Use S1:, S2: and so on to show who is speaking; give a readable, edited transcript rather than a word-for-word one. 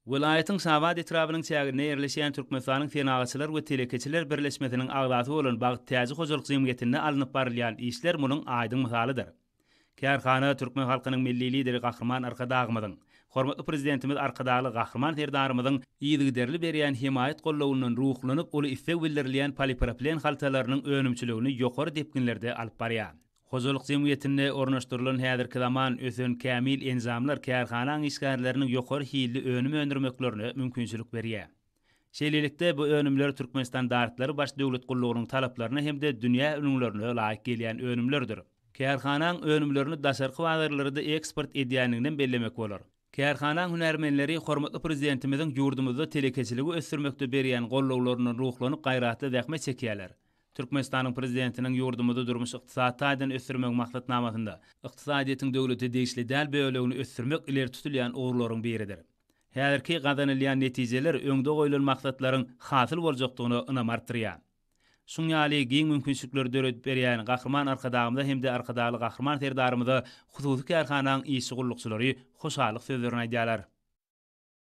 S1: Welaýatyň Şabat etrabynyň çäginde ýerleşýän Türkmenistanyň Senagatçylar we telekeçiler birleşmesiniň agzasy bolan Bagt täji hojalyk jemgyýetinde alnyp barylýan işler munuň aýdyň mysalydyr. Kärhana türkmen halkynyň Milli Lideri Gahryman Arkadagymyzyň, hormatly Prezidentimiz Arkadagly Gahryman Serdarymyzyň yzygiderli berýän hemaýat-goldawyndan ruhlanyp, uly isleg bildirilýän polipropilen haltalarynyň önümçiligini ýokary depginlerde alyp barýar. Hojalyk jemgyýetinde ornaşdyrylan häzirki zaman ösen kämil enjamlar kärhanaň işgärleriniň ýokary hilli önüm öndürmeklerine mümkinçilik berýär. Şeýlelikde, bu önümler Türkmenstandartlary Baş döwlet gullugynyň talaplaryna hem-de dünýä ülňülerine laýyk gelýän önümlerdir. Kärhanaň önümlerini daşarky bazarlara-da eksport edýändiginem bellemek bolar. Kärhanaň hünärmenleri hormatly Prezidentimiziň ýurdumyzda telekeçiligi ösdürmekde berýän gollawlaryndan ruhlanyp gaýratly zähmet çekýärler. Türkmenistanyň Prezidentiniň ýurdumyzy durmuş-ykdysady taýdan ösdürmegiň maksatnamasynda ykdysadyýetiň döwlete degişli däl bölegini ösdürmek ileri tutulýan ugurlaryň biridir. Häzirki gazanylýan netijeler öňde goýlan maksatlaryň hasyl boljakdygyna ynam artdyrýar. Şuň ýaly giň mümkinçilikleri döredip berýän Gahryman Arkadagymyza hem-de Arkadagly Gahryman Serdarymyza hususy kärhanaň işçi-gullukçylary hoşallyk sözlerini aýdýarlar.